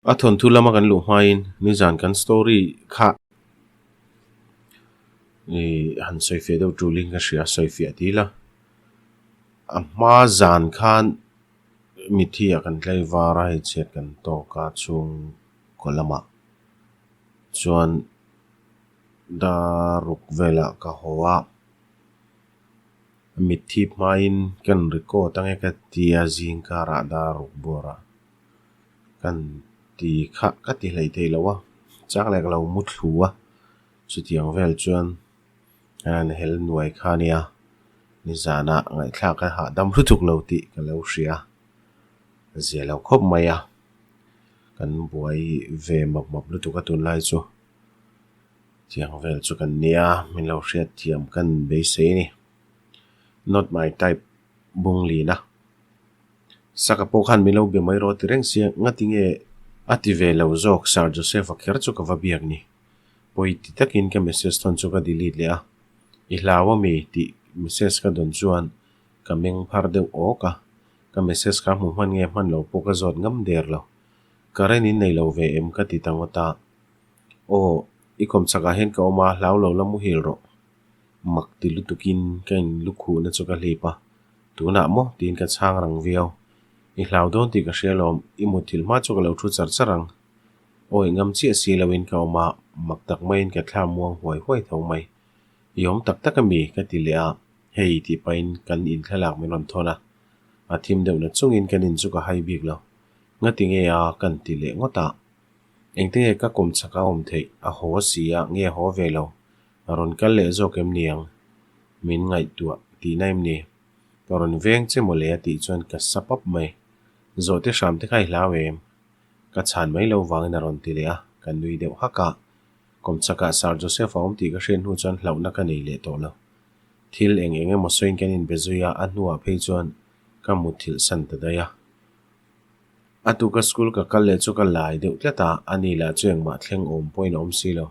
A thawnthu lama kan luh hmain nizan kan story kha ih han sawifiah deuh tulin ka hria, sawifiah ti ila. A hma zan khan mithi ah kan tlaivar a, hei chhiat kan tawk a chhungkaw lamah chuan daruk velah ka haw a, mitthi hmain kan record ang e ka ti a zingkarah daruk bawrah. Kan ti kha ka ti hlei thei lo a, chang leh ka lo mu thlu a, chutiang vel chuan an hel nuai kha a nia, nizanah ngaihthlak a hahdam hlutuk lo tih ka lo hria, zia lo khawp mai a, kan buai ve map map lutuk a tunlai chu, tiang vel chu kan nia, min lo hriat thiam kan beisei a ni, not my type bunglina. Saka pawh khan min lo be mai rawh ti reng sia, ngati nge a ti ve lo zawk Sir Joseph-a kher chu ka va biak ni. Pawi ti takin ka message thawn chu ka delete leh a, I hlau a mi? tih message ka dawn chuan ka meng phar deuh awk a, ka message kha hmu hman nge hman lo pawh ka zawt ngam der lo. Current in nei lo ve em ka ti ta ngawt a, Aw, i kawmchakah hian ka awm a, hlau lo la muhil rawh. Mak ti lutukin ka in lukhuhna chu ka hlip a, Tunah maw? tiin ka chhang rang viau. I hlau dawn tih ka hria lawm, i mutthilh hma chu ka lo thu char char ang. Awi ngam chiah si loin ka awm a, mak tak maiin ka thla muang huai huai tho mai. I awm tak tak a mi? ka ti leh a, hei tih pahin kan inthlalak min rawn thawn a. A thim deuh na chungin kan in chu ka hai bik lo. Ngati nge a? kan ti leh ngawt a. Engte nge ka kawm chak a awm theih? A haw si a, nge a haw ve lo? A rawn kal leh zawk em ni ang? Min ngaihtuah tihna em ni? Ka rawn veng che mawle a tih chuan ka sa pap mai. Zawhte hram te kha i hlau em? Ka chhan mai lo vangin a rawn ti leh a, ka nui deuh hak a. Kawmchakah Sir Joseph a awm tih ka hriat hnu chuan hlauhna ka nei leh tawh lo. Thil eng eng emaw sawiin kan inbe zui a, a hnuah phei chuan ka mutthilh san ta daih a. A tuka school ka kal leh chu ka lai deuh tlat a, ani lah chu engmah thleng awm pawhin a awm si lo.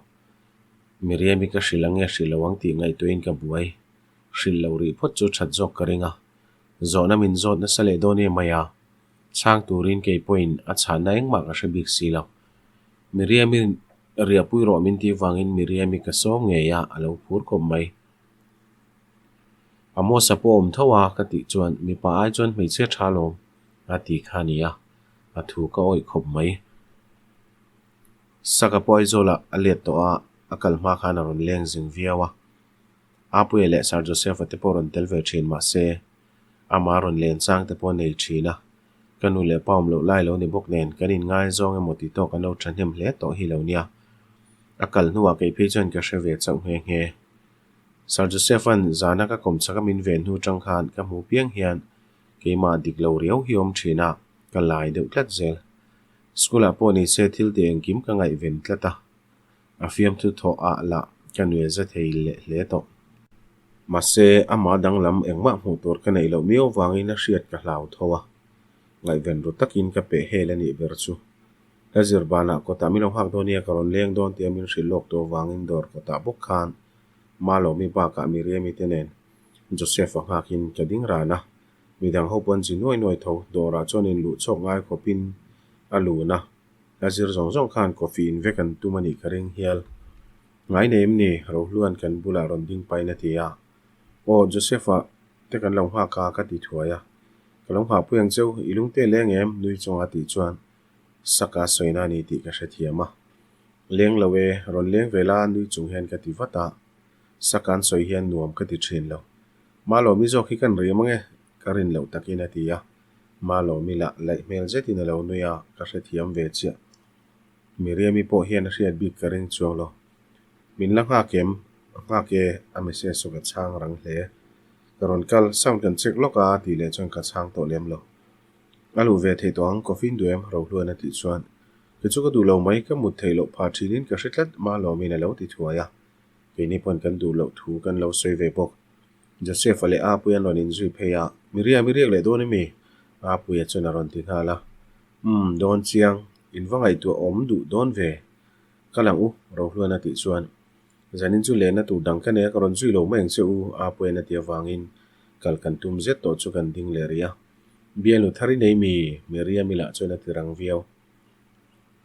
Miriam-i ka hrilh ang nge hrilh lo ang tih ngaihtuahin ka buai. Hrilh loh rih phawt chu that zawk ka ring a. Zawhna min zawt nasa leh dawn em mai a. Chhang turin kei pawhin a chhanna engmah ka hre bik si lo. Miriam-i riahpui rawh min tih vangin Miriam-i ka sawm ngei a, a lo phur khawp mai. Amos-a pawh awm tho a ka tih chuan mipa ai chuan hmeichhia tha lawm a ti kha a ni a, a thu ka awih khawp mai. Saka pawh Aizawlah a let tawh a, a kal hma khan a rawn leng zing viau a. Apuia leh Sir Joseph-a te pawh rawn tel ve thin mah se, amah rawn len chang te pawh a nei thin a. Ka nu leh pa awm loh lai lo ni bawk nen kan inngaizawng emaw ti tawk an lo thahnem hle tawh hi lo nia. A kal hnuah kei phei chuan ka hre ve chauh nghe nghe. Sir Joseph-a'n zana ka kawm chaka min ven hnu tang khan ka hmu piang hian keimah dik lo riau hi awm thin a, ka lai deuh tlat zel. School ah pawh ni se thil tih engkim ka ngaihven tlat a, a fiamthu thawh ah lah ka nuih za thei leh hle tawh. Mahse, amah danglam engmah hmuh tur ka neih loh miau vangin a hriat ka hlau tho a, ngaihven ru takin ka peh hel a nih ber chu. Ka zir banah kawtah min lo nghak dawn nia ka rawn leng dawn tia min hrilh lawk tawh vangin dawr kawtah bawk khan Malawmi bakah Miriami te nen Joseph-a nghakin ka ding ran a. Midang ho pawh an zi nuai nuai tho, dawrah chuan in luh chhawk ngai khawpin a lun a, a zir zawng zawng khan coffee in vek an tum a nih ka ring hial. Ngai nei em ni? Rohluan kan bulah rawn ding pahin a ti a. Aw, Joseph-a te kan lo nghak a, ka ti thuai a. Ka lo nghahpui ang cheu, i lungte leng em? nui chunga tih chuan Saka sawina a ni tih ka hrethiam a. Leng lo e, rawn leng ve la nui chung hian ka ti vat a. Saka an sawi hian nuam ka ti thin lo. Malawmi zawk hi kan rim ange, ka rin loh takin a ti a. Malawmi lah laih hmel zetin a lo nui a, ka hrethiam ve chiah. Miriami pawh hian a hriat bik ka ring chuang lo. Min la nghak em? A nghak e, a message chu ka chhang rang hle. Ka rawn kal, sound kan check lawk a tih leh chuan ka chhang tawh lem lo. A luh ve theih tawh ang, coffee in duh em? Rohluan a tih chuan. Kei chu ka duh lo mai, ka mut theih loh phah thinin ka hre tlat, Malawmi'n a lo ti thuai a. Keini pawn kan duh loh thu kan lo sawi ve bawk. Joseph-a leh Apuia an rawn inzui phei a, Miriam i riak leh dawn emi? Apuia chuan a rawn ti nghal a. Umm, dawn chiang, in va ngaihtuah awm duh dawn ve. Ka lang u, Rohluan a tih chuan. Zanin chu lenna tur dang ka nei a, ka rawn zui lo mai ang che u, Apuia'n a ti avangin kal kan tum zet tawh chu kan ding leh rih a. Bialnu thar i nei mi? Miriam-i lah chuan a ti rang viau.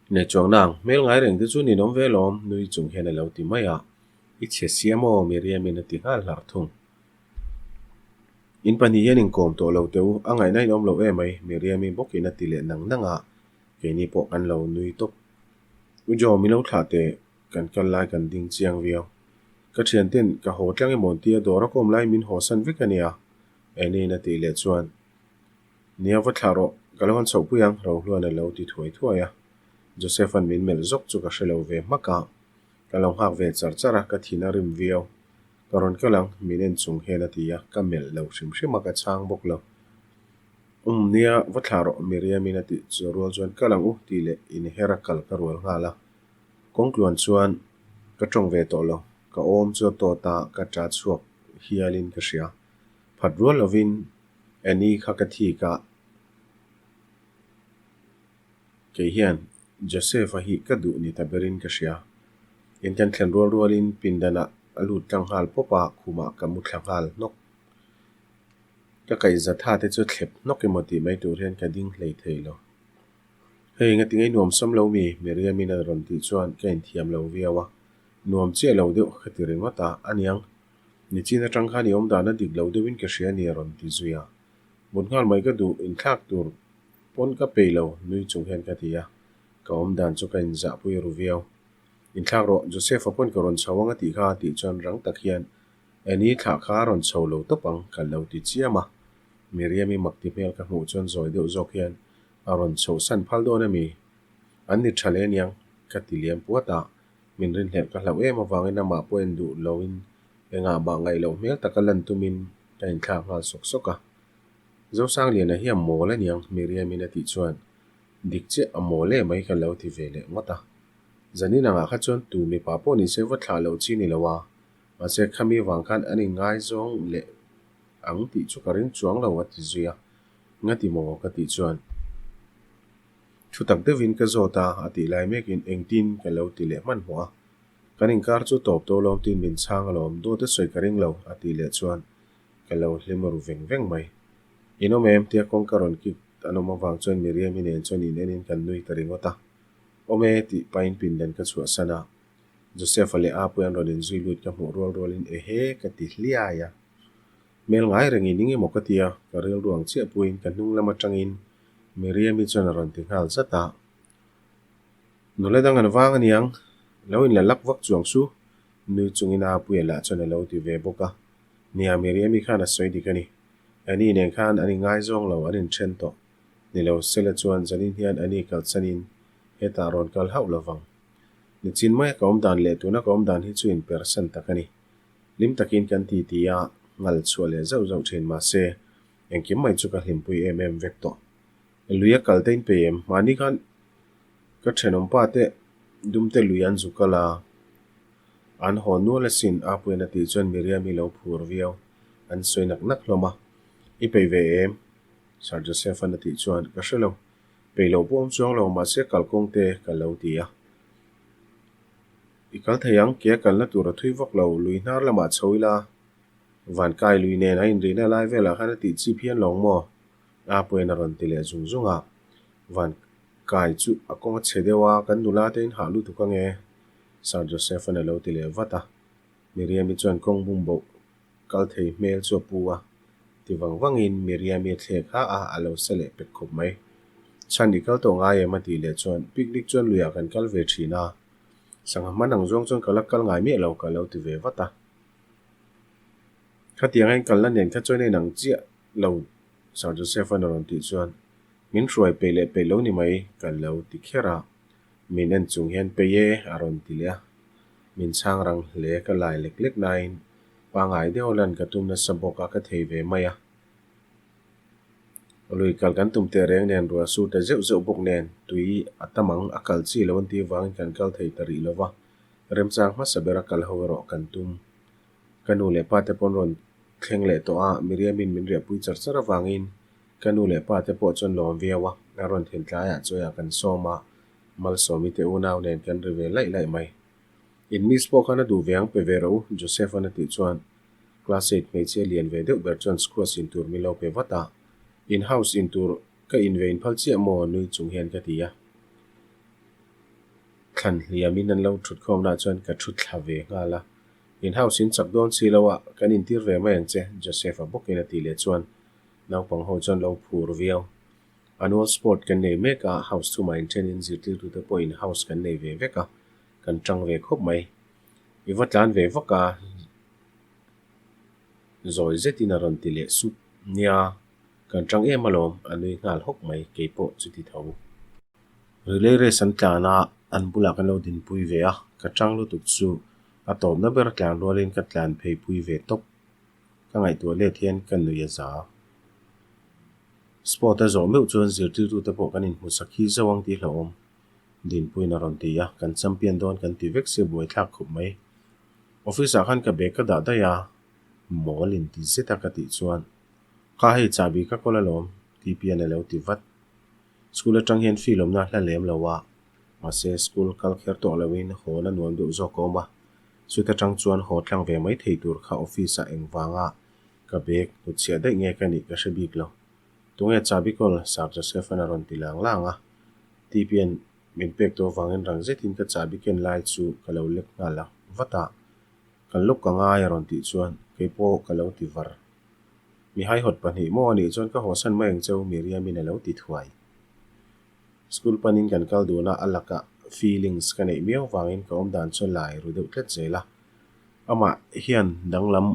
Nei chuang nang, hmel ngai reng te chu ninawm ve lawm, nui chung hian a lo ti mai a. I chhe sia maw? Miriam-in a ti nghal hlar thung. In pahnih hian inkawm tawh lo teh u, a ngaihna in awm lo em mai, Miriam-i bawkin a ti leh nang nang a, keini pawh kan lo nui tawp. U Jo, min lo thlah teh, kan kal lai kan ding chiang viau. Ka thianten ka haw tlang emaw an tia dawr a kawm lai min haw san vek a nia, Annie-in a tih leh chuan, Nia va thlah rawh, ka lo han chhoh pui ang, Rohluan a lo ti thuai thuai a. Joseph-a'n min melh zawk chu ka hre lo ve hmak a, ka lo nghak ve char char a, ka thin a rim viau. Ka rawn kal ang, min en chung hian a ti a, ka melh lo hrim hrim a, ka chhang bawk lo. Um, nia, va thlah rawh, Miriam-in a tih chu rual chuan kal ang u tih leh inher a kal ka rual nghal a. Kawngtluan chuan ka tawng ve tawh lo, ka awm chu a tawt a, ka ta chhuak hialin ka hria. Phat rual lovin Annie kha ka thik a, kei hian Joseph-a hi ka duh ni ta berin ka hria. In kan thlen rual rualin pindanah a lut tlang nghal pawp a, khumah ka mu thla nghal hnawk. Ka kaihza tha te chu thlep hnawk emaw tih mai tur hian ka ding hlei thei lo. Hei nga tinge nuam sam lo mi? Miriam-in a rawn tih chuan ka inthiam lo viau a, nuam chiah lo deuh ka ti ringawt a, aniang Nichin atang khan i awm dan a dik lo deuhin ka hria a ni a rawn ti zui a. Mut nghal mai ka duh, inthlak tur pawn ka peih lo, nui chung hian ka ti a. Ka awm dan chu ka inzahpui ru viau. Inthlak rawh, Joseph-a pawn ka rawn chho ang a tih kha a tih chuan rang tak hian Annie thlah kha a rawn chho lo tawp ang ka lo ti chiam a. Miriam-i mak ti hmel ka hmuh chuan zawi deuh zawk hian a rawn chhoh san phal dawn a mi? An ni tha leh aniang ka ti liam puat a. Min rinhlelh ka hlauh em avangin amah pawh en duh loin engah mah ngaih loh hmel taka lan tumin ka inthlak nghal sawk sawk a. Zosangliana hi a mawl aniang Miriam-in a tih chuan dik chiah a mawl em mai ka lo ti ve leh ngawt a. Zanin angah kha chuan tu mipa pawh ni se va thlah loh chi ni lo a, mahse khami vang khan an inngaizawng leh ang tih chu ka ring chuang lo a ti zui a. Ngati maw ka tih chuan. Thu tak deuhin ka zawt a, a tih lai mekin engtin ka lo ti leh hmanhmawh a. Kan inkar chu tawp tawh lawm tiin min chhang alawm, dawt a sawi ka ring lo, a tih leh chuan ka lo hlim ru veng veng mai. In awm em? tia kawngka rawn kik an awm avang chuan Miriam-i nen chuan in enin kan nui ta ringawt a. Awm e, tih pahin pindan ka chhuahsan a. Joseph-a leh Apuii an rawn inzui lut ka hmuh rual rualin ehe ka ti hliai a. Hmel ngai reng in ing emaw ka ti a, ka rilru ang chiah puiin ka hnung lam atangin Miriam-i chuan a rawn ti nghal zat a. Nula dang an vang aniang, lo inla lak vak chuang su, nui chungin a Apuia lah chuan a lo ti ve bawk a. Nia, Miriam-i khan a sawi dik a ni. Annie nen khan an ingaizawng lo, an inthen tawh. Ni lo, Sela chuan zanin hian Annie kalsanin hetah rawn kal hauh lo vang. Nichin maia ka awm dan leh tuna ka awm dan hi chu inpersan tak a ni. Hlim takin kan ti ti a, ngal chhuah leh zauh zauh thin mahse, engkim mai chu ka hlimpui em em vek tawh. Lui a kal te in pe em? Mahni khan ka thenawm pa te dumte lui an zu kal a, an haw nual asin Apuian a tih chuan Miriam hi lo phur viau, an sawi nak nak hlawm a. I peih ve em? Sir Joseph-an a tih chuan ka hre lo, peih loh pawh awm chuang lo mahse kalkawng te ka lo ti a. I kal thei ang, ke a kalna tur a thui vak lo, lui hnar lamah chho ila, Vankai lui nen a inrihna lai velah khan a tih chip hian lawng maw? A puiin a rawn ti leh zung zung a, Vankai chu a kawng a chhe deuh a, kan nula te in hah lutuk ange, Sir Joseph-a'n a lo ti leh vat a, Miriam-i chuan kawng bum boh kal thei hmel chu a pu a, ti vang vangin Miriam-i a thlek ha a, a lo sa leh pek khawp mai. Chhan i kal tawh ngai em? a tih leh chuan, Picnic chuan luiah kan kal ve thin a, Sangha hman ang zawng chuan ka la kal ngai miah lo ka lo ti ve vat a. Khatiang a inkalna nen kha chuan a inang chiah lo Sir Joseph-a'n a rawn tih chuan min hruai peih leh peih lo ni mai ka lo ti kher a, min en chung hian peih e a rawn ti leh a. Min chhang rang hle ka lai lek lek nain pangai deuh lan ka tum nasa bawk a ka thei ve mai a. Lui kal kan tum teh reng nen ruah sur ta zeuh zeuh bawk nen tui a tam ang a kal chi lo an tih avangin kan kal thei ta rih lo va, remchang hmasa bera kal ho erawh kan tum. Ka nu leh pa te pawn rawn thleng leh tawh a, Miriam-in min riahpui char char avangin ka nu leh pa te pawh chuan lawm viau a, a rawn thlen tlaiah chawiah kan sawm a, Malsawmi te unau nen kan ri ve laih laih mai. In miss pawh khan a duh ve ang pe ve rawh u, Joseph-a'n a tih chuan Class eight hmeichhia lian ve deuh ber chuan squash in tur min lo pe vat a, in house in tur ka in ve in phal chiah maw? nui chung hian ka ti a. Thlan hliamin an lo thutkhawmnaah chuan ka thu thla ve nghal a. In house in chak dawn si lo a, kan intir ve mai ang che, Joseph-a bawkin a tih leh chuan naupang ho chuan lo phur viau. Annual sport kan nei mek a, house thumah inthenin zirtirtute pawhin house kan nei ve vek a, kan tang ve khawp mai. I va tlan ve vak a, zawi zetin a rawn ti leh sup. Nia, kan tang em alawm, a nui nghal hawk mai, keipawh chuti tho. Relay race an tlan a, an bulah kan lo dinpui ve a, ka tang lutuk chu a tawpna ber tlan rualin ka tlan phei pui ve tawp. Ka ngaihtuah let hian ka nui a za. Sport a zawh meuh chuan zirtirtute pawh kan inhmu sak hi zo ang tih hlauhawm. Dinpuiin a rawn ti a, kan champion dawn kan ti vek sia buaithlak khawp mai. Office ah khan ka bag ka dah daih a, mawl in ti zet a ka tih chuan, Kha hei chahbi ka kawl alawm, TPN a lo ti vat. School atang hian fee lawmna hla lem lo a, mahse school kal kher tawh loin hawn a nuam deuh zawk a awm a, chut atang chuan haw tlang ve mai thei tur kha office ah engvanga ka bag hnutchhiah daih nge ka nih ka hre bik lo. Tunge chahbi kawl Sir Joseph-a'n a rawn ti lang lang a, TPN min pek tawh avangin rang zetin ka chahbi ken lai chu ka lo lek nghal a, vat a, kan lawk ka ngai a rawn tih chuan keipawh ka lo ti var. Mi haihawt pahnih maw anih chuan ka hawsan mai ang cheu Miriam-in a lo ti thuai. School panin kan kal dun a, a lakah feelings ka neih miau vangin ka awm dan chu lai ru deuh tlat zel a. Amah hian danglam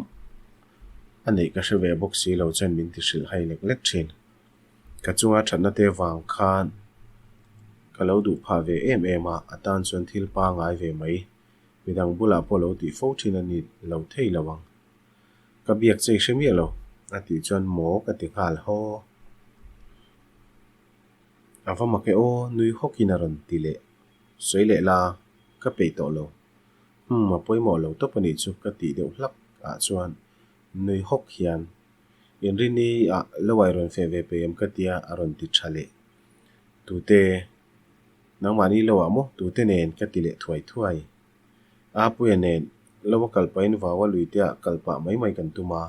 a neih ka hre ve bawk si lo chuan min ti hrilh hai lek lek thin. Ka chunga thatna te vang khan ka lo duh phah ve em em a, a tan chuan thil pangai ve mai. Midang bulah pawh lo tih fo thin a ni lo thei lo ang. Ka biak che i hre miah lo, a tih chuan maw ka ti nghal haw. A va mak e aw, nui hawkin a rawn ti leh. Sawi leh la, ka peih tawh lo. Umm, a pawimawh lo tawp a nih chu ka tih deuh hlak ah chuan nui hawk hian Inrini ah lo ai rawn feh ve peih em ka tia a rawn ti tha leh. Tute, nangmahni lo ah maw tute nen ka ti leh thuai thuai. Apuia nen lo a kal pahin vaua luite ah kal pah mai mai kan tum a.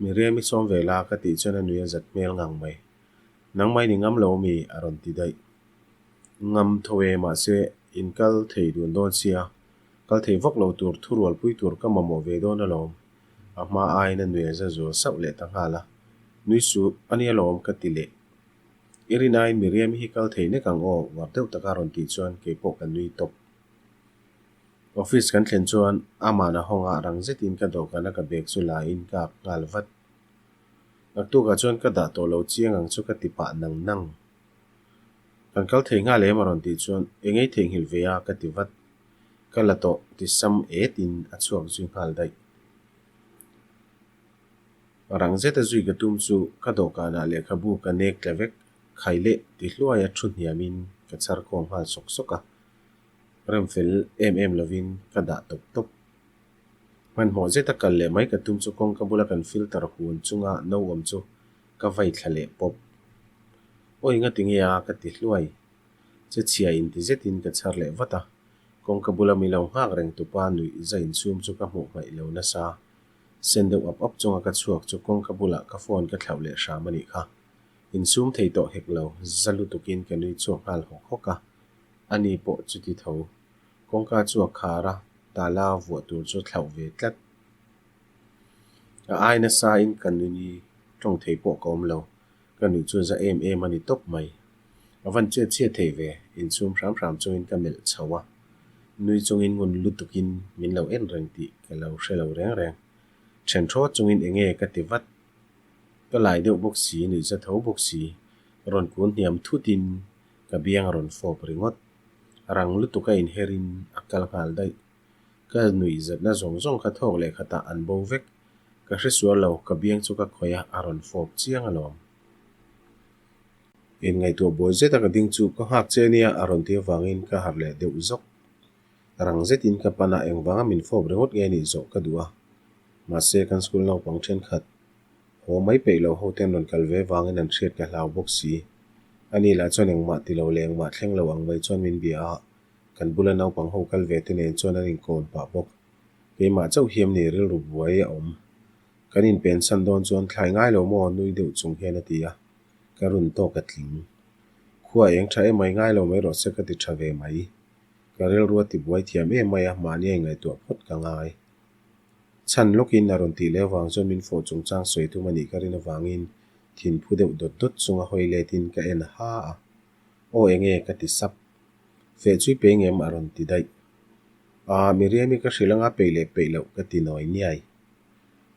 Miriam i sawm ve la ka tih chuan a nui a zat hmel ngang mai. Nangmah in i ngam lo ami? a rawn ti daih. Ngam tho e mahse in kal thei dun dawn sia, kal thei vak lo tur thurualpui tur ka mamawh ve dawn alawm. A hma aiin a nui a za zual sauh leh ta nghal a. Nui suh a nia lawm ka ti leh. I rin aiin Miriam hi kal thei nek ang aw uar deuh taka rawn tih chuan keipawh ka nui tawp. Office kan thlen chuan aman a hawng a, rang zetin ka dawhkan a ka bag chu la in ka ak nghal vat. Naktukah chuan ka dah tawh lo chiang ang chu ka ti pah nang nang. Kan kal thei nghal em a rawn tih chuan eng ei theihnghilh ve a ka ti vat. Ka la tawh ti sam et in a chhuak zui nghal daih. Rang zeta zui ka tum chu ka dawhkanah lehkhabu ka nek tla vek khai leh ti hluai a thu hniamin ka chhar khawm nghal sawk sawk a. Remfel em em lovin ka dah tawp tawp. Hmanhmawh zeta kal leh mai ka tum chu kawngka bula kan filter hun chunga no awm chu ka vai thla leh pawp. Awi nga tinge a ka ti hluai. Che chhia inti zetin ka chhar leh vat a. Kawngka bula mi lo nghak reng tupa nuih za insum chu ka hmuh hmaih lo nasa. Sen deuh ap ap chunga ka chhuak chu kawngka bulah ka phone ka thlauh leh hram a nih kha. Insum thei tawh hek lo, za lutukin ka nui chhuak nghal hawk hawk a. Ani pawh chuti tho. Kawngka chu a khar a, tala vuah tur chu a thlauh ve tlat. A ai nasa in ka nuni tawng thei pawh ka awm lo. Ka nuih chu za em em a ni tawp mai. A van chet chhiat thei ve, insum hram hram chungin ka melh chho a. Nui chungin ngun lutukin min lo en reng tih ka lo hre lo reng reng. Then thawt chungin enge ka ti vat. Ka lai deuh bawk si, nuih za tho bawk si. Rawn kun hniam thutin ka biang a rawn fawp ringawt. Rang lutuk a inherin a kal nghal daih. Ka nuih zatna zawng zawng kha thawk leh khatah an bo vek. Ka hre sual lo, ka biang chu ka khawih a, a rawn fawp chiang alawm. Inngaihtuah buai zeta ka ding chu ka nghak che nia a rawn ti avangin ka harh leh deuh zawk. Rang zetin ka pan a, engvanga min fawp ringawt nge nih zawh ka duh a. Mahse, kan school naupang thenkhat haw mai peih lo ho ten rawn kal ve vangin an hriat ka hlau bawk si. Ani lah chuan engmah ti lo leh engmah thleng lo ang mai chuan min bia a, kan bula naupang ho kal ve te nen chuan an inkawn pah bawk. Keimah chauh hiam ni rilru buai a awm. Kan inpensan dawn chuan thlai ngai lo maw nui deuh chung hian a ti a, ka run tawk a tling. Khua eng tha emai ngai lo mai rawh se ka ti tha ve mai. Ka rilru a tibuai thiam em mai a, mahni a inngaihtuah phawt ka ngai. Chhan lawkin a rawn tih leh avang chuan min fawh chungchang sawi tum a nih ka rin avangin thin phu deuh dawt dawt chunga hawi letin ka en ha a. Aw enge ka ti sap. Feh chui pe ngem a rawn ti daih. Aa Miriami ka hrilh anga peih leh peih loh ka ti nawi niai.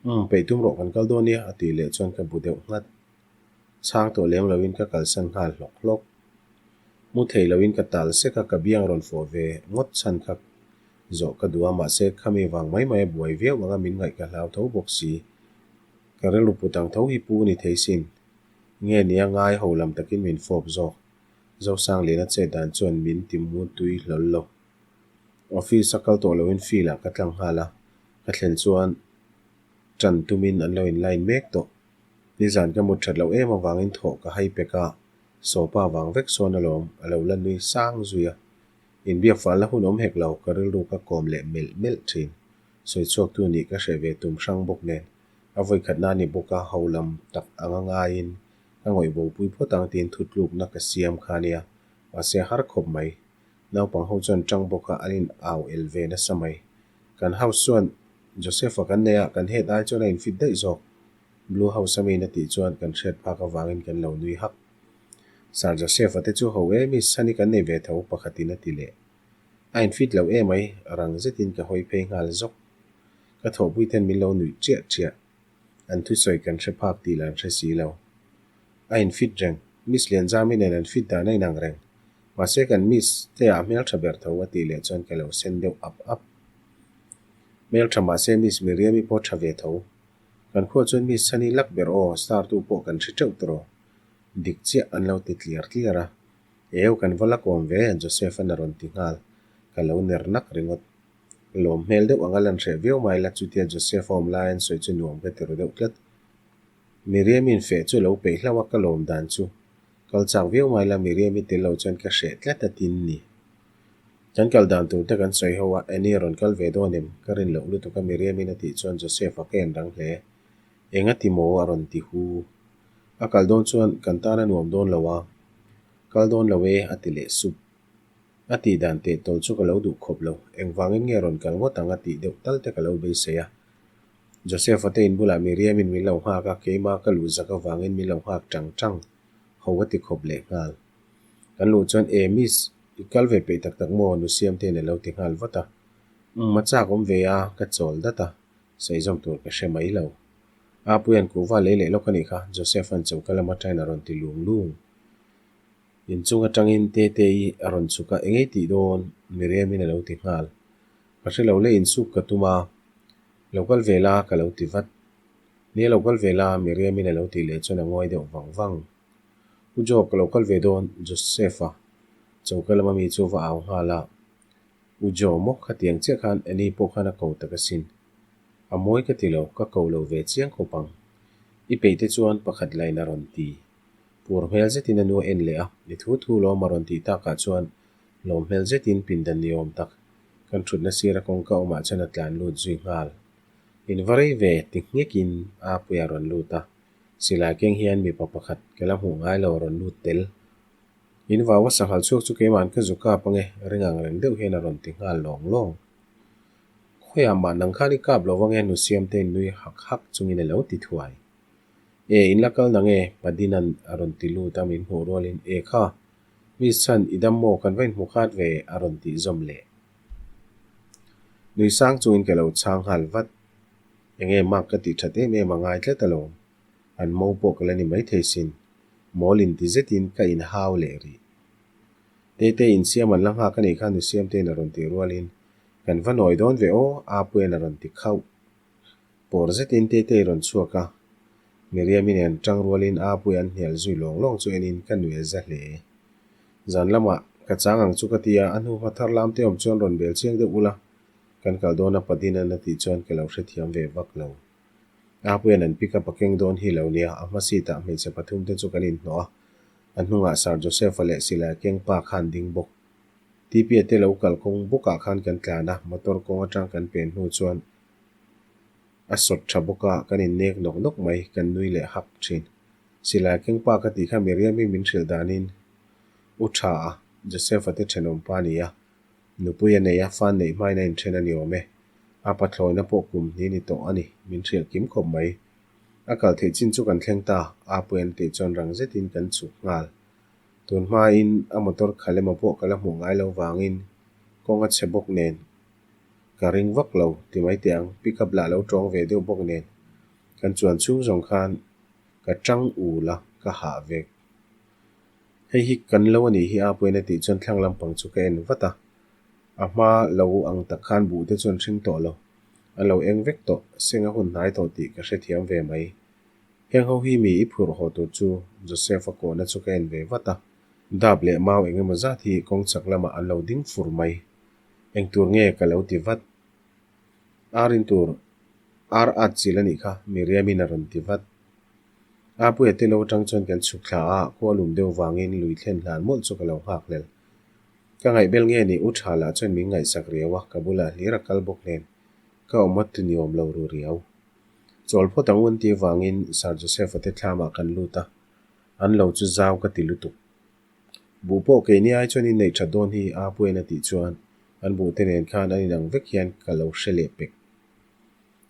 Umm peih tum rawh kan kal dawn nia a tih leh chuan ka bu deuh nghat. Chhang tawh lem loin ka kalsan nghal hlawk hlawk. Mu thei loin ka tal sek a ka biang rawn fawh ve ngawt chhan kha zawh ka duh a mahse khami vang mai mai a buai viau anga min ngaih ka hlau tho bawk si. Ka rilru put ang tho hi pu ni thei sin. Nge nia ngai ho lam takin min fawp zawk. Zosangliana chet dan chuan min ti mu tui hlawl lo. Office a kal tawh loin field ah ka tlang nghal a, ka thlen chuan tan tumin an lo in line mek tawh. Nizan ka mut that loh em avangin thawh ka hai pek a, sofa vang vek sawn alawm a lo la nui sang zui a. Inbiak falna hun awm hek lo, ka rilru ka kawm leh melh melh thin. Sawi chhuaktu nih ka hreh ve tum hrang bawk nen, a vawikhatna a ni bawk a, ho lam tak anga ngaiin ka ngawih bopui phawt ang tiin thutlukna ka siam kha nia, mahse a har khawp mai. Naupang ho chuan tang bawk a, an in au el ve nasa mai. Kan house chuan Joseph-a kan nei a, kan head ai chuan a infit daih zawk. Blue House a miin a tih chuan kan hriat phak avangin kan lo nui hak. Sir Joseph-a te chu ho e, Miss Sunny kan nei ve tho, pakhatin a ti leh. A infit lo emai, rang zetin ka hawi phei nghal zawk. Ka thawhpui ten min lo nuih chiah chiah. An thusawi kan hre phak tih lah an hre si lo. A infit reng, Miss Lianzami nen an fit dan a inang reng. Mahse kan Miss te ah hmeltha ber tho a tih leh chuan ka lo sen deuh ap ap. Hmeltha mahse Miss Miriam-i pawh tha ve tho. Kan khuah chuan Miss Sunny lak ber aw, star tu pawh kan hre teuh tawh. Dik chiah an lo ti tliar tliar a. Eu kan va la kawm ve, Joseph-a'n a rawn ti nghal. Ka lo ner nak ringawt. Lawm hmel deuh anga lan hreh viau mai la, chutia Joseph a awm lai an sawi chu nuam ka ti ru deuh tlat. Miriam-in feh chu lo peih hlauh a, ka lawm dan chu. Kal chak viau mai la, Miriam-i tel lo chuan ka hreh tlat a tin ni. Kan kal dan tur te kan sawi ho a, Annie rawn kal ve dawn em? Ka rin loh lutuk a Miriam-in a tih chuan Joseph-a ka en rang hle. Eng a ti maw? a rawn ti hu. A kal dawn chuan kan tan a nuam dawn lo a, kal dawn lo e a ti leh sup. A tih dan teh tawl chu ka lo duh khawp lo, engvangin nge rawn kal ngawt ang a tih deuh tal te ka lo beisei a. Joseph-a te in bulah Miriam-in min lo nghak a, keimah ka luh zak avangin min lo nghak tang tang ho a ti khawp leh nghal. Kan luh chuan, E miss, i kal ve peih tak tak maw? Nu Siamtein a lo ti nghal vat a. Umm, a chak awm ve a, ka chawl dat a, sawi zawm tur ka hre mai lo. Apuia'n kuhva lei leh lawk a nih kha, Joseph-a'n choka lam atangin a rawn ti lung lung. Inchung atangin Tetei a rawn chhuk a, engei tih dawn? Miriam-in a lo ti nghal. Ka hre lo le, insuk ka tum a, lo kal ve la ka lo ti vat. Nia lo kal ve la, Miriam-in a lo tih leh chuan a ngawi deuh vang vang. U Job, ka lo kal ve dawn, Joseph-a choka lama mi chu va au nghal a. U Jo maw khatiang chiah khan Annie pawh khan a ko tak asin. A mawi ka ti lo, ka ko lo ve chiang khawp ang. I peih te chuan pakhat lain a rawn ti. Pur hmel zetin a nu a en leh a, i thu thu lawm a rawn tih takah chuan lawm hmel zetin pindan ni awm tak kan thutna sira kawngka awmah chuan a tlan lut zui nghal. In va rei ve ti nghekin a pui a rawn lut a, silai keng hian mipa pakhat ka la hmuh ngai lo a rawn lut tel. In vau a sanghal chhuak chu keima'n ka zu kap ange ring ang reng deuh hian a rawn ti nghal lawng lawng. Khawiah mah nang khan i kap lo ange nu Siamtein nui hak hak chungin a lo ti thuai. E, in la kal nang e, Padina'n a rawn ti lut a min hmuh rualin, E kha, Miss Chan, i dam maw, kan va inhmu khat ve, a rawn tih zawm leh. Nui sang chungin ka lo chhang nghal vat. Enge mark ka tih that em em a ngai tlat alawm. An mo pawh ka la ni maithei sin. Mawl inti zetin ka inhau leh rih. Tete insiam an la nghak a nih kha nu Siamtein a rawn tih rualin, Kan va nawi dawn ve aw, Apuia'n a rawn ti khauh. Pawr zetin Tetei rawn chhuak a, Miriam-i nen tang rualin Apuia an hnial zui lawng lawng chu enin ka nuih a za hle. Zan lamah ka chang ang chu ka ti a, a hnu hma thar lam te awm chuan rawn bel chiang deuh ula, kan kal dawn a Padina'n a tih chuan ka lo hrethiam ve vak lo. Apuia'n an pick up a keng dawn hi lo nia, a hma seat ah hmeichhe pathum te chu kan inhnawh a, a hnungah Sir Joseph-a leh silai keng pa khan ding bawk. TP-a te lo kal kawng bawkah khan kan tlan a, motor kawng atang kan pen hnu chuan A sawt tha bawk a, kan innek nawk nawk mai, kan nui leh hak thin. Silai keng pa ka tih kha Miriam-i min hrilh danin U tha a, Joseph-a te thenawm pa a ni a. Nupui a nei a, fa neih hmain a inthen a ni awm e. A pathlawina pawh kum hnih ni tawh a ni, min hrilh kim khawp mai. A kal theih chin chu kan thleng ta, a puian tih chuan rang zetin kan chhuk nghal. Tun hmain a motor khalh emaw pawh ka la hmuh ngai lo vangin kawng a chhe bawk nen ka ring vak lo ti mai teh ang, pick up lah lo tawng ve deuh bawk nen kan chuan chhung zawng khan ka tang ul a, ka hah vek. Hei hi kan lo a nih hi a puiin a tih chuan thlang lampang chu ka en vat a, a hma lo ang tak khan buh te chuan hring tawh lo, an lo eng vek tawh, seng a hun hnai tawh tih ka hrethiam ve mai. Heng ho hi mi i phurh haw tur chu Joseph-a kawhna chu ka en ve vat a, dap leh mau eng emaw zat hi kawng chak lamah an lo ding fur mai. Eng tur nge ka lo ti vat? Ar in tur ar at chil a nih kha, Miriam-in a rawn ti vat. Apuia te lo atang chuan kan chhuk thla a, khua lum deuh vangin lui thlen hlan mawlh chu ka lo nghak hlel. Ka ngaihbel nge ni u tha lah chuan min ngaihsak riau a, ka bulah hlir a kal bawk nen ka awm a tu ni awm lo ru riau. Chawl phawt ang un tih vangin Sir Joseph-a te thlamah kan lut a, an lo chu zau ka ti lutuk. Buh pawh keini ai chuan inneih that dawn hi Apuian a tih chuan an buh te nen khan an inang vek hian ka lo hre leh pek.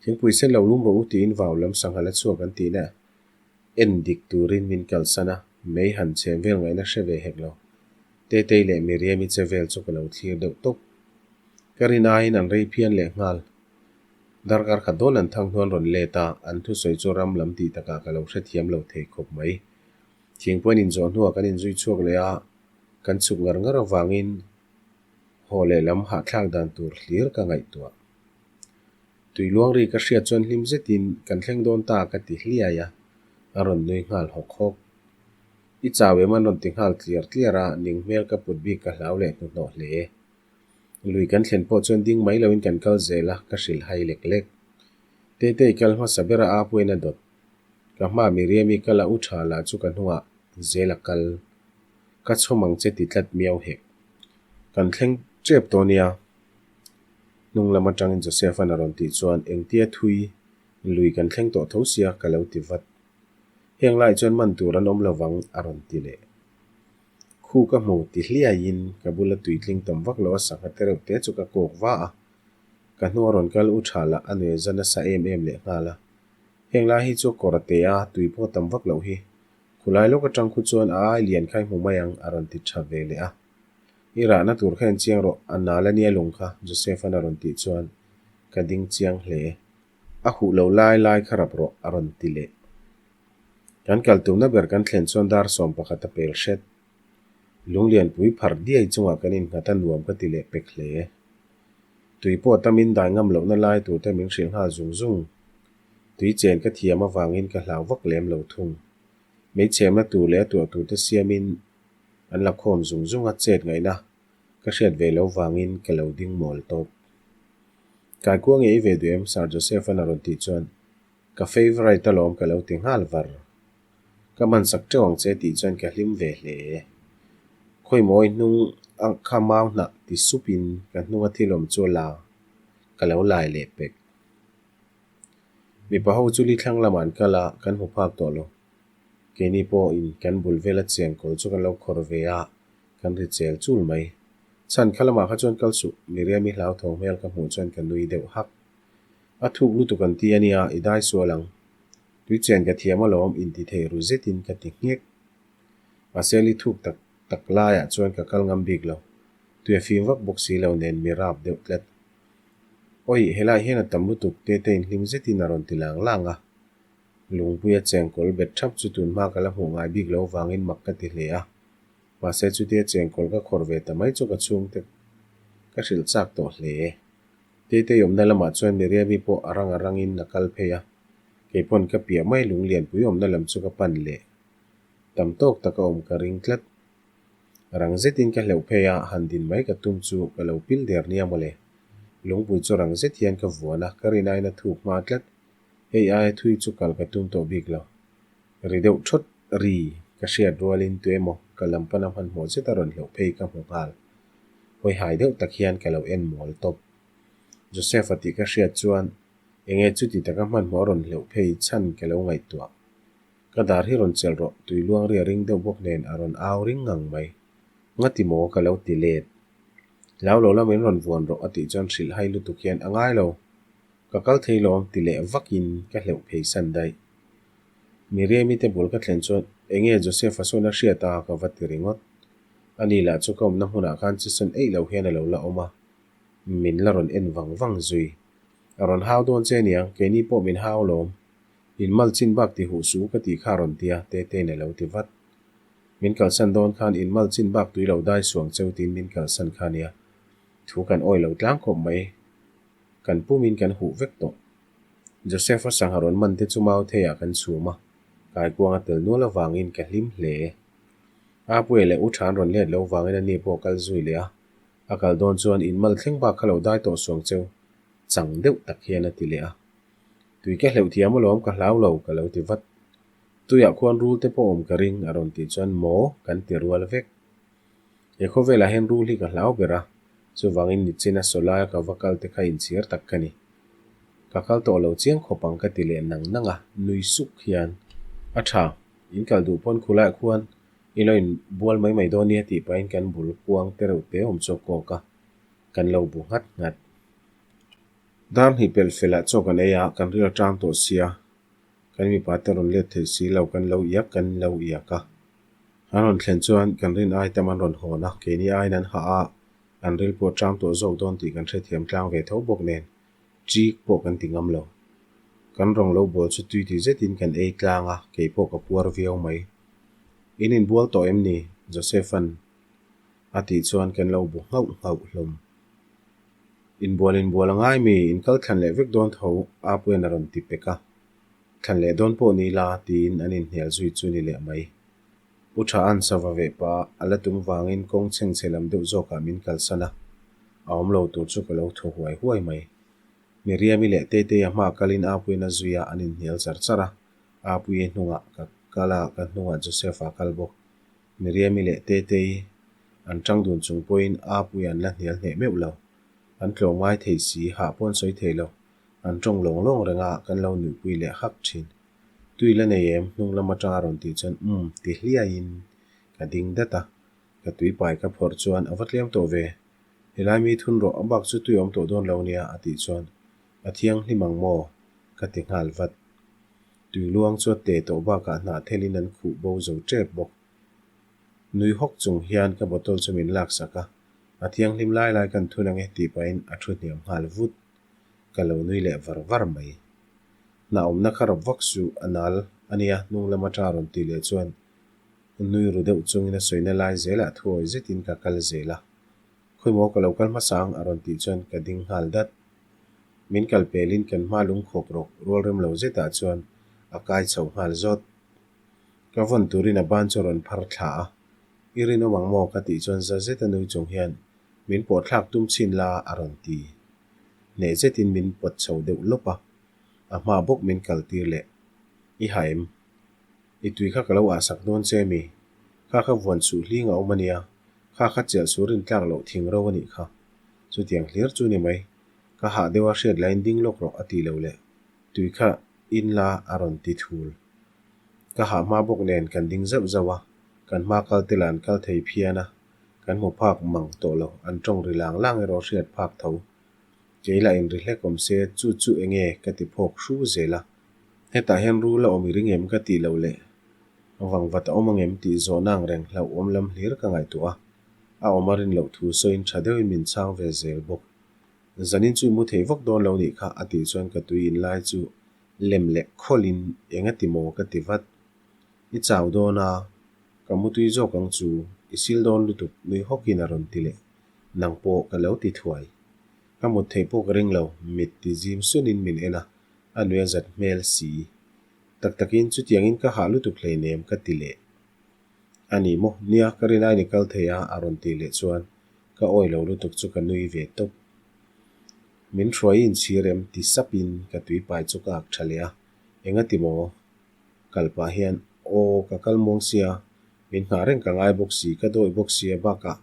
Thingpui sen lo lum rawh u tiin vau lam sangha la chhuak an tihna en dik turin min kalsan a, mei han chhem vel ngaihna hre ve hek lo. Tetei leh Miriam-i che vel chu ka lo thlir deuh tawp. Ka rin aiin an rei phian leh nghal. Darkar khat dawn an thang hnuan rawn let a, an thusawi chu ram lam tih takah ka lo hrethiam lo thei khawp mai. Thingpui an inzawh hnuah kan inzui chhuak leh a, kan chhuk ngar ngar avangin haw lehlam hahthlak dan tur hlir ka ngaihtuah. Tui luang ri ka hriat chuan hlim zetin kan thleng dawn ta ka ti hliai a, a rawn nui nghal hawk hawk. I chau em an rawn ti nghal tliar tliar a, ning hmel ka put bik ka hlau leh hnuhnawh hle. Lui kan thlen pawh chuan ding mai loin kan kal zel a, ka hrilh hai lek lek. Tetei kal hmasa bera a puiin a dawt. Ka hma Miriam-i kal a u tha lah chu ka hnungah zel a kal. Ka chhawm ang che ti tlat miau hek. Kan thleng tep tawh nia. Hnung lam atangin Joseph-a'n a rawn tih chuan engtia thui lui kan thleng tawh tho sia ka lo ti vat. Heng laiah chuan man tur an awm lovang a rawn ti leh. Khu ka hmu ti hliaiin ka bula tuitling tam vak lo a sangha te reuh te chu ka kawk va a. Ka hnua rawn kal u tha lah a nuai za nasa em em leh nghal a. Heng lai hi chu kawr a te a, tui pawh tam vak loh hi. Khulai lawk atang khu chuan a ai lian kha i hmu mai ang a rawn ti tha ve leh a. I rahna tur kha en chiang rawh, a nal a nia lung kha, Joseph-a'n a rawn tih chuan ka ding chiang hle. A huh lo lai lai kha rap rawh, a rawn ti leh. Kan kal tumna ber kan thlen chuan dar 11 a pel hret. Lunglianpui phar diai chungah kan innghat a nuam ka ti leh pek hle. Tui pawh tamin dai ngam lohna lai tur te min hrilh nghal zung zung. Tui chen ka thiam avangin ka hlau vak lem lo thung. Hmeichhemna tur leh a tuah tur te siamin An la khawm zung zung a chet ngaihna ka hriat ve lo vangin ka lo ding mawl tawp. Kaikua nge i ve duh em? Sir Joseph-a'n a rawn tih chuan ka favourite alawm ka lo ti nghal var. Ka hmansak teuh ang che tih chuan ka hlim ve hle. Khawi mawi hnung a kha mau hnah ti supin ka hnunga thil awm chu a la ka lo lai leh pek. Mipa ho chu li thlang lamah an kal a, kan hmu phak tawh lo. Keini pawhin kan bul vela chengkawl chu kan lo khawr ve a, kan ri chel chul mai. Chhan kha lamah kha chuan kal suh, Miriam-i hlauthawng hmel ka hmuh chuan ka nui deuh hak. A thuk lutuk an ti a nia, i dai sual ang. Tui chen ka thiam alawm inti thei ru zetin ka ti nghek. Mahse li thuk tak tak laiah chuan ka kal ngam bik lo. Tui a fim vak bawk si lo nen mi rap deuh tlat. Awi, helaiah hian a tam lutuk, Tete inhlim zetin a rawn ti lang lang a. Lungpuia chengkawl bet thap chu tun hma ka la hmuh ngai bik lo vangin mak ka ti hle a. Mahse chutia chengkawl ka khawr ve ta mai chu ka chhungte ka hrilh chak tawh hle. Teitei awmna lamah chuan Miriam-i pawh a rang a rangin a kal phei a. Keipawn ka piah mai lunglianpui awmna lam chu ka pan leh. Tam tawk taka awm ka ring tlat. Rang zetin ka hleuh phei a, han din mai ka tum chu ka lo pil der nia mawle. Lungpui chu rang zet hian ka vuan a, ka rin aiin a thuk hma tlat. Hei aia thui chu kal ka tum tawh bik lo. Ri deuh thawt ri ka hriat rualin tuemaw ka lam pana hmanhmawh zet a rawn hleuh phei ka hmu nghal. Hawi hai deuh tak hian ka lo en mawl tawp. Joseph-a tih ka hriat chuan enge chuti taka hmanhmawh a rawn hleuh phei chhan ka lo ngaihtuah. Ka dar hi rawn chelh rawh, tui luang ri a ring deuh bawk nen a rawn au ring ngang mai. Ngati maw ka lo ti let. Hlau lo la min rawn vuan rawh a tih chuan hrilh hai lutuk hian a ngai lo, ka kal thei lawm ti leh vakin ka hleuh phei san daih. Miriami te bul ka thlen chuan enge Joseph-a sawn a hriat a ka va ti ringawt. Ani lah chu ka awmna hmunah khan chisawn eih lo hian a lo la awm a, min la rawn en vang vang zui. A rawn hau dawn che aniang, keini pawh min hau lawm. In mal chin bak ti huh suh ka tih kha a rawn ti a, Tetein a lo ti vat. Min kalsan dawn khan in mal chin bak tui lo dai suang cheu tiin min kalsan kha nia. Thu kan awi lo tlang khawp mai. Kan pumin kan huh vek tawh. Joseph-a sangha rawn man te chu mau theiah kan chhum a, kaikuang a tel nual avangin ka hlim hle. Apuia leh U Than rawn let lo vangin ani pawh a kal zui leh a, a kal dawn chuan in mal thleng bak kha lo dai tawh suang cheu chang deuh tak hian a ti leh a. Tui ka hleuh thiam alawm ka hlau lo ka lo ti vat. Tuiah khuan rul te pawh awm ka ring a rawn tih chuan maw kan ti rual vek. He khawvelah hian rul hi ka hlau ber a, chuvangin nichin a sawlaia ka va kal te kha inchhir tak ka ni. Ka kal tawh lo chiang khawp ang ka ti leh nang nang a, nui suk hian a tha, in kal duh pawn khulaiah khuan i lo inbual mai mai dawn nia tih pahin kan bul kuang te reuh te awm chu a kawk a, kan lo bu nghat nghat. Dar hnih pelh felah chaw kan ei a, kan ril a tang tawh sia, kan mipa te rawn let thei si lo, kan lo iak kan lo iak a. An rawn thlen chuan kan rin ai tam an rawn hawn a, keini aiin an hah a, an ril pawh tang tawh zawk dawn tih kan hrethiam tlang ve tho bawk nen, ṭik pawh kan ti ngam lo. Kan rawng lo bawl chu tui ti zetin kan ei tlang a, kei pawh ka puar viau mai. In inbual tawh em ni? Joseph-a'n a tih chuan kan lo bu nghauh nghauh hlawm. Inbual inbual a ngai mi, in kal thlan leh vek dawn tho Apuian a rawn ti pek a. Thlan leh dawn pawh ni la tiin an inhnial zui chu ni leh mai. U Tha-a'n sava veh pah a la tum vangin kawng chhengchhe lam deuh zawkah min kalsan a, a awm lo tur chu ka lo thaw huai huai mai. Miriami leh Teteia hma kalin Apuian a zui a, an inhnial char char a. Apuia hnungah ka kal a, ka hnungah Joseph-a a kal bawk. Miriami leh Tetei an tang dun chung pawhin Apuia an la hnial hneh meuh lo. An tlawm ngai thei si, hah pawh an sawi thei lo. An tawng lawng lawng reng a, kan lo nuihpui leh hak thin. Tui la nei em? Hnung lam atanga rawn tih chuan umm ti hliaiin ka ding dat a. Ka tui pai ka phawrh chuan a va tlem tawh ve. Helai mi thun rawh, a bak chu tui awm tawh dawn lo nia a tih chuan a thianghlim ang maw? ka ti nghal vat. Tui luang chu a te tawh bakah hnah thelin an khuh bo zo tep bawk. Nui hawk chung hian ka bottle chu min laksak a, a thianghlim lai lai kan thun ang e tih pahin a thu hniam nghal vut. Ka lo nui leh var var mai. Hnah awmna kha rawp vak suh a nal a nia hnung lam atanga rawn tih leh chuan nui ru deuh chungin a sawina lai zelah thuawi zetin ka kal zel a. Khawimaw ka lo kal hmasa ang a rawn tih chuan ka ding nghal dat. Min kal pelin kan hma lungkhawk rawk rual rem lo zetah chuan a kai chho nghal zawt. Ka vawn turin a ban chu a rawn phar thla a, I rinawm ang maw ka tih chuan za zeta nui chung hian min pawh thlak tum chhin la a rawn ti. Hneh zetin min pawt chho deuh lawp a, a hma bawk min kal tir leh. I ha em? I tui kha ka lo ah sak dawn che mi? Kha kha vuan suh hling a awm a nia, kha kha chelh suh rin tlak loh thing ro a nih kha. Chutiang hlir chu ni mai. Ka hah deuh a hriat laiin ding lawk rawh a ti lo leh tui kha in la a rawn ti thul. Ka hah hma bawk nen kan ding zauh zauh a, kan hma kal te lah an kal thei phian a, kan hmu phak mang tawh lo, an tawng ri lang lang erawh hriat phak tho. Kei lah in ri hlek awm se chu chu enge ka ti phawk hru zel a. Hetah hian rul a awm i ring em ka tih loh leh vangvat a awm angem tih zawhna ang reng hlauhawm lam hlir ka ngaihtuah a, a awm a rin loh thu sawiin tha deuhin min chhang ve zel bawk. Zanin chu i mu thei vak dawn lo nih kha a tih chuan ka tui in lai chu lem leh khawlhin eng a ti maw ka ti vat. I chau dawn a, ka mu tui zawk ang chu, i sil dawn lutuk nui hawkin a rawn ti leh. Nang pawh ka lo ti thuai. Ka mut theih pawh ka ring lo, mit ti zim sunin min en a, a nui a zat hmel si. Tak takin chutiangin ka hah lutuk hleinem ka ti leh. A ni maw? Nia, ka rin ain i kal thei a, a rawn tih leh chuan ka awi lo lutuk chu ka nui ve tawp. Min hruai inchhir em ti sapin ka tuipai chu ka ak tha leh a, engati maw? Kal pah hian aw ka kal muang sia, min nghah reng ka ngai bawk si, ka dawih bawk sia bakah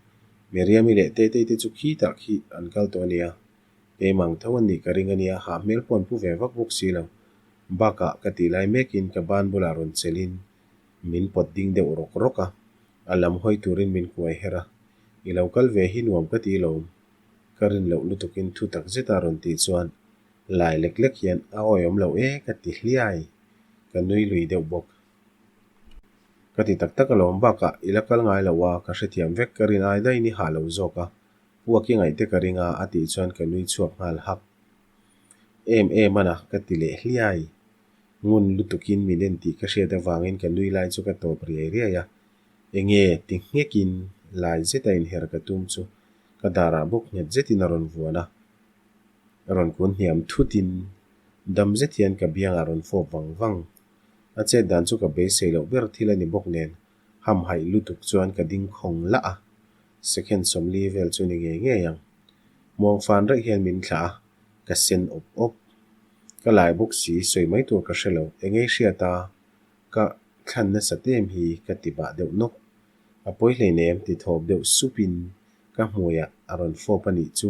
Miriami leh Tetei te chu khitah khi an kal tawh a nia, keimah ang tho an nih ka ring a nia, hah hmel pawh an pu ve vak bawk si lo. Bakah ka tih lai mekin ka ban bulah rawn chelhin Min pawt ding deuh rawk rawk a, a lam hawi turin min kuai her a, I lo kal ve hi nuam ka ti lawm. Ka rin loh lutukin thu tak zeta rawn tih chuan lai lek lek hian a awihawm lo e ka ti hliai. Ka nui lui deuh bawk. Ka ti tak tak alawm bakah i la kal ngai lo a, ka hrethiam vek ka rin ai daihin i hah lo zawk a, puak i ngaih te ka ring a a tih chuan ka nui chhuak nghal hak. Em em a na ka ti leh hliai. Ngun lutukin min en tih ka hriat avangin ka nui lai chu ka tawp riai riai a, enge ti nghekin lai zeta inher ka tum chu ka darah bawk nghet zetin a rawn vuan a, a rawn kun hniam thutin dam zet hian ka biangah a rawn fawp vang vang. A chet dan chu ka beisei loh ber thil a ni bawk nen hamhaih lutuk chuan ka ding khawng lah a, second 40 vel chu ni ngei ngei ang. Muangfan raih hian min thlah a, ka sen awp awp. Ka lai bawk si, sawi mai tur ka hre lo. Engei hriat a, ka thlan nasat em hi ka ti bah deuh nawk. A pawi hleinem ti thawp deuh supin ka hmuiah a rawn fawp a nih chu.